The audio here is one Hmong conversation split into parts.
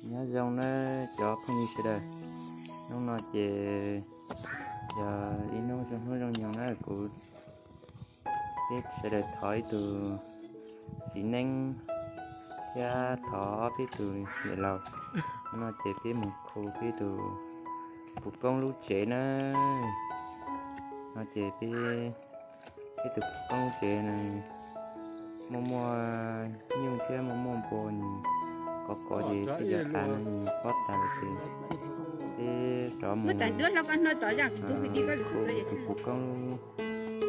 Nyob zoo nawb cov phooj ywg sawv daws, hnub no ces yog ib hnub zoo hnub zoo nyoog na, kuv peb sawv daws thov ib tug txiv neeb thiab thov ob peb tug niam laus. Hnub no ces peb mus khu peb tus puv koob lub tsev na. No ces peb, peb tus puv koob lub tsev na, muaj muaj nyuj thiab muaj muaj npua nws kov kov ces peb cov qav no nws pob tas lawm ces peb rov mus khu tus puv koob lub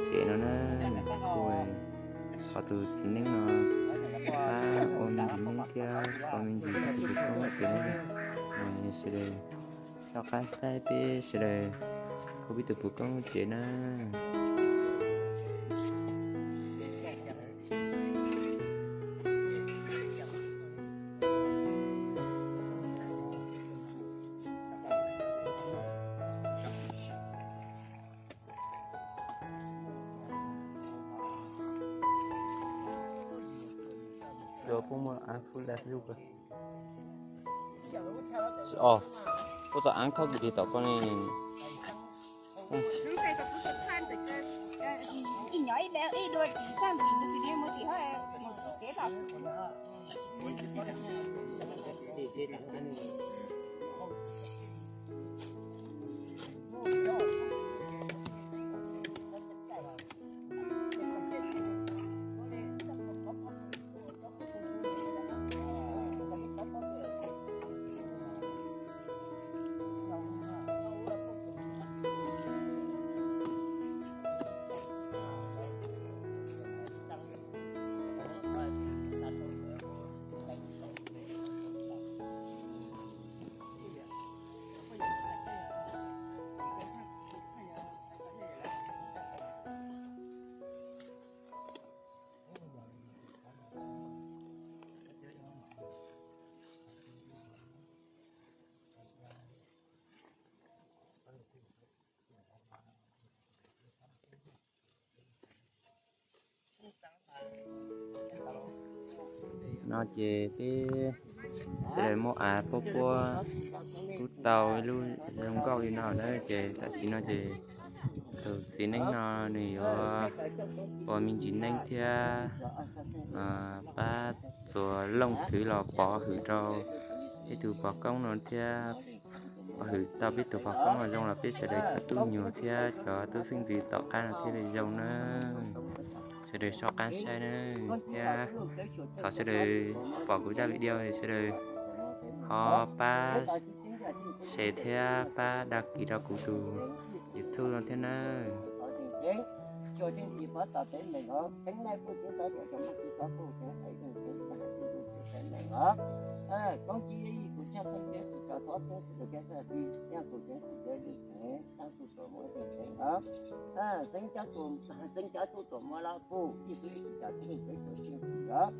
tsev no na. Khu, thov tus txiv neeb no pab ua me ntsis neeb thiab kho me ntsis tus puv koob lub tsev no. Sawv daws soj qab saib peb sawv daws khu peb tus puv koob lub tsev na. Puab tau aav thauj kwv li tom ko ne. No ces peb sawv daws muab av puab puab pub tau ib lub zoo nkauj li no na, ces tam sim no ces tus txiv neeb no nws yuav ua me ntsis neeb thiab pab txuas looj thwv los pov hwm rau peb tus pov koob no thiab. Pov hwm tau peb tus pov koob no zoo los peb sawv daws cov tub nyuag thiab cov tub xeeb ntxwv tom qab no thiaj li zoo na. Sawv daws soj qab saib na, thiab thov sawv daws pom kuv zaj video sawv daws ho pab share thiab pab đăng ký rau kuv tus YouTube no thiab na. Xeeb cov tub tuam muab loj puj, ib tug ib tug cov tib neeg peb tuam tseeb tug os.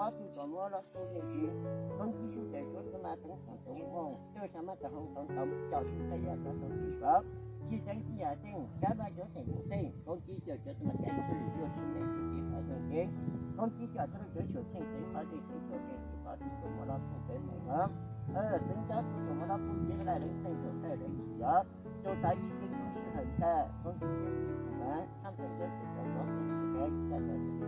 Ob tug tuam muab loj puj yeej tsis, Koob Tsib tub tes suav txwb mas teev thaum tau moog, Txawj Sa Mab Tawg Hoo tau tau coj tub txhab yaj cov tau txhib sov, Txhij Txeeb Txhij Yaj Xeej, Kab Vaj Cuab Xeem Puv Theej, Koob Tsib Cawm Cov Txwj Mas Kav Ib Txhab Lwm Yuaj Txhij Neej Txhij Tiv Qhov Zeej Keeb, Koob Tsib Cawm Txhab Lwm Cuab Tshuam Txheej Teev Qhov Zeej Keeb Txhuam Keeb Txhij Qhov Txwb Tuam Muab Loj Puj Keeb Meem os. Xeeb cov tub tuam muab loj puj Txwb Laj Leej Txheej Txhuam Laj Leej Txheej os. Txug tau ib txhij tub sij hawm kag Koob Tsib Cawm Txhab Lwm Cuab Tshuam Txheej Teev Qhov Zeej Keeb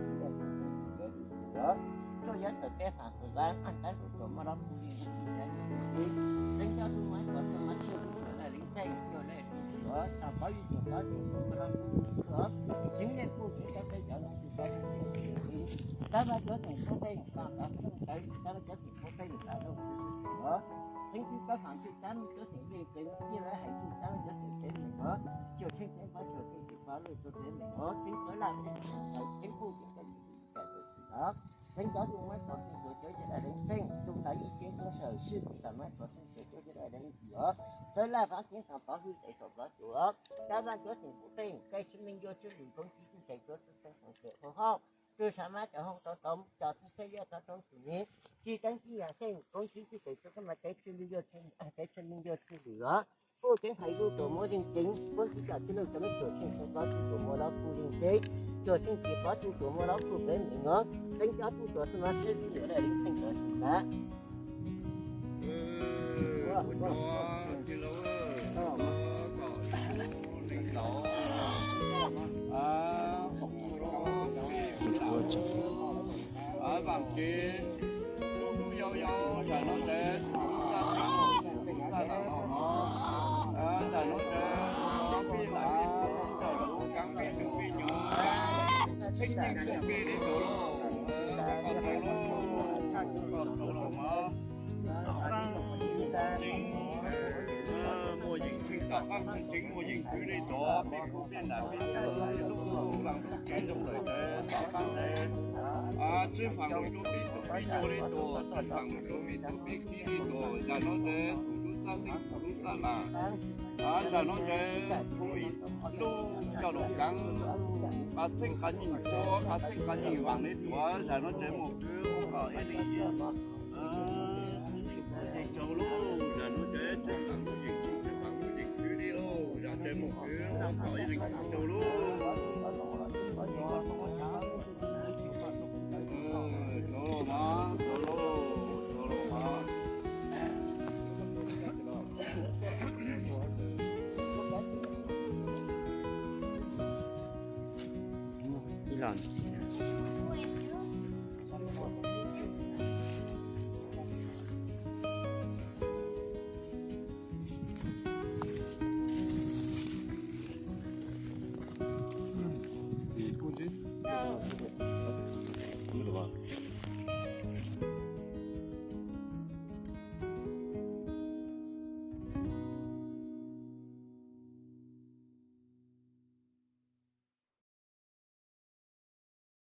Txhuam Keeb Txhij Qhov Txwb Tuam Muab Loj Puj Keeb Meem os. Txuj Yaj Txawm Peb Faam Xwm Vab Aj Tab Tub Tuam Muab Loj Puj Yeej Txhij Txheej Txwj Keeb, Xeeb cov tub muab cov txuj mas tshiab tub Laj Leej Txheej Txhuam Laj Leej Txheej os. Tag Pob Ywg Txhuam Pob Txwb Tuam Muab Loj Puj Txwb os. Txheeb Leej Puj Txwb Txawb Txawb Cov Loo Txwm Pob Txwb Txheej Txwj Keeb, Kab Vaj Cuab Xeem Puab Theej Faam Tau Txheej Txawb Kab Vaj Cuab Xeem Puab Theej Faam Loo Txwm Txwj Keeb os. Xeeb Tub Kab Faam Txwj Tab Mej Cuab Xeem Yeej Keeb Txij Laj Hais Txwj Tab Mej Cuab Xeem Keeb Meem os. Tsuam Tsheej Txheej Pob Tsuam Txheej Txwm Pob Lwj Txwj Keeb Meem os. Xeeb Txawb Laj Txheej Txheej Txheej Puj Txwm Txwm Txwm Txwm os. Xeeb cov tub muab cov txuj tuam cawv Cawm Laj Leej Txheej txug tau ib txhij tub sij hawm sij txam mas cov txuj tuam cawv Cawm Laj Leej Txheej os. Txawb Laj Faab Keeb Faam Pob Hwj Xeem Txhuam Pob Txwm os. Kab Vaj Cuab Xeem Puv Theej Kaij Txhij Meej Yuaj Txhij Lwm Koob Tsib Txwj Keeb Cuab Txwj Txheej Feem Keem Hauv Hauj Tsuj Sa Mab Cawm Hoo Tau Tau Cov Txwj Txheej Yaj Tau Tau Txwm Mis Txij Teeb Txij Yaj Xeej Koob Tsib Txwj Kev Txwj Kab Mas Kav Txwj Lwj Yuaj Txwj Kav Txwj Lwj Yuaj Txwj Lwm os. Puj Teeb Hais Luj Tuam Muab Zeej Keeb Puab Txwj Cam Txwj Lwj Cam Mab Tsuam Tsheej Txheej Pob Txwj Tuam Muab Loj Puj Zeej Keeb Tsuam Tsheej Txiv Pob Txwj Tuam Muab Loj Puj Keeb Meem os. Xeeb cov tub tuam txuj mas tshiab tub Laj Leej Txheej Txwj Keeb Meem. Vaam tsev, lub hnub yau yau, zaam no ntawd, zaam no ntawd, peb lam peb tug, peb tug, peb nyuam, peb tug, peb li tug lauj, koj tau lauj, koj tau lauj mog. Muaj yeej tseeb, tom qab tseeb muaj yeej khwv li tod, peb khub peb nam peb tug lub lub vaam lub tsev zoo lawm ntawd, tom qab ntawd tswb faam lug rua peb tug peb nyuam li tug, tswb faam lug rua peb tug peb khib li tug, zaam no ntawd tug lub txab xeeb tug lub txab laam, zaam no ntawd tug lub coj lug kaav, qas txheej qas nyeej tug, qas txheej qas nyeej vaam li tug, zaam no ntawd moog khwv ua kom ib leeg yeej tsaug lauj, zaam no ntawd tswb faam lug yeej, tswb faam lug yeej khwv li lauj, zaam ntawd moog khwv ua kom ib leeg yeej tsaug lauj. Tsaug lauj mog, tsaug lauj, tsaug lauj mog. Ib los